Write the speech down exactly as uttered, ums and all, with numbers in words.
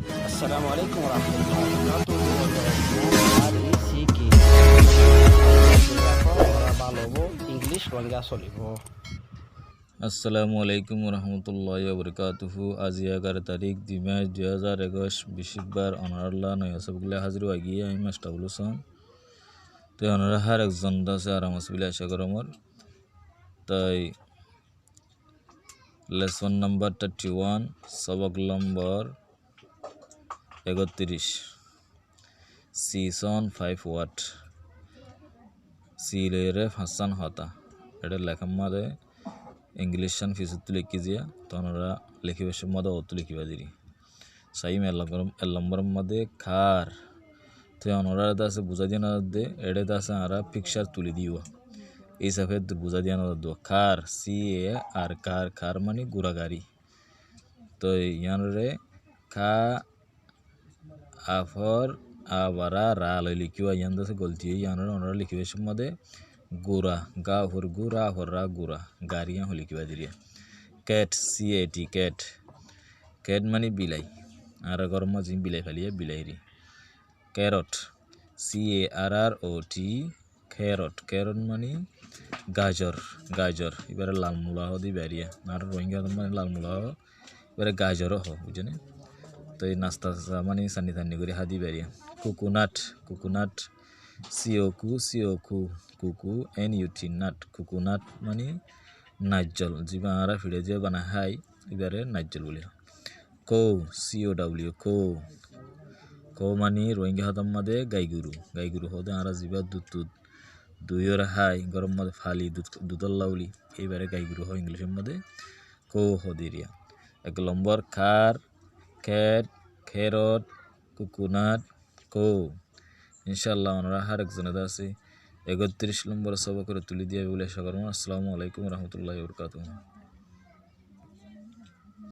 Assalamu alaikum warahmatullahi wabarakatuhu. Ar isi ki? Ora bála óibo, English Rohingya solibo. Assalamu alaikum warahmatullahi wabarakatuhu. Aijja egaró tarík, dui mac, dui házar ekuic, bicíbbar, onorálla noya sobok loi házir ói giyé añí, Mastor Abul Hosen. Toi onorá hár ekzon asé aram asó buli acá gorí. Toi lesson number thirty one, sobok lombor ekottiríc. Season five word. Season loiyóre fañssán hotá. Eçé lekár mazé English cán fisóttu lekí ziyá, toi onorá lekíbar cómot mazé óttu lekíba deri. Saiyúm ek lombor, ek lombor mazé car. Toi onoráre de asé buzái diya no zadde, eçé de asé añára picture tuli diyó. Ei hísafe buzái diya no zadde. Car, C A R, car, car mani gura gari. Toi yiánoré ka, afor, abara, ra loi lekíba, yián de asé golti óiye, yiánoré onorá lekíbar cómot mazé gura, ga afor gu, ra afor ra, gura, gari yián hoi lekíba deri. Cat, C A T, cat. Cat mani bilai. Añára góror mazé bilai fali, bilai re. Carrot, C A R R O T, carrot, carrot mani gajor, gajor. Ibáre lal mula hoó de ibáre. Ar Rohingya mani lal mula hoó, ibáre gajor hoó, buijjó né? Toi nasta sasta mani sanni tanni gorí há de ibáre. Coconut, coconut, C O C O, coconut, nut, coconut mani naijjol, zibá añára fiçe zibá banai hái, ibáre naijjol buli hoó. Cow, C O W, cow. Cow mani Rohingya hotár mazé gai goru. Gai goru hoó de añára zibá dud, dud, dui óre hái, góror mazé fali, dud, dud olla buli. Ibáre gai goru hoó English or mazé, cow hoó de iyá. Ek lombor car, cat, carrot, coconut, cow. Incállah, onorá hár ekzone de asé ekottiríc lombor sobok ore tuli diya buli acá gorí. Assalamu alaikum warahmatullahi wabarakatuhu.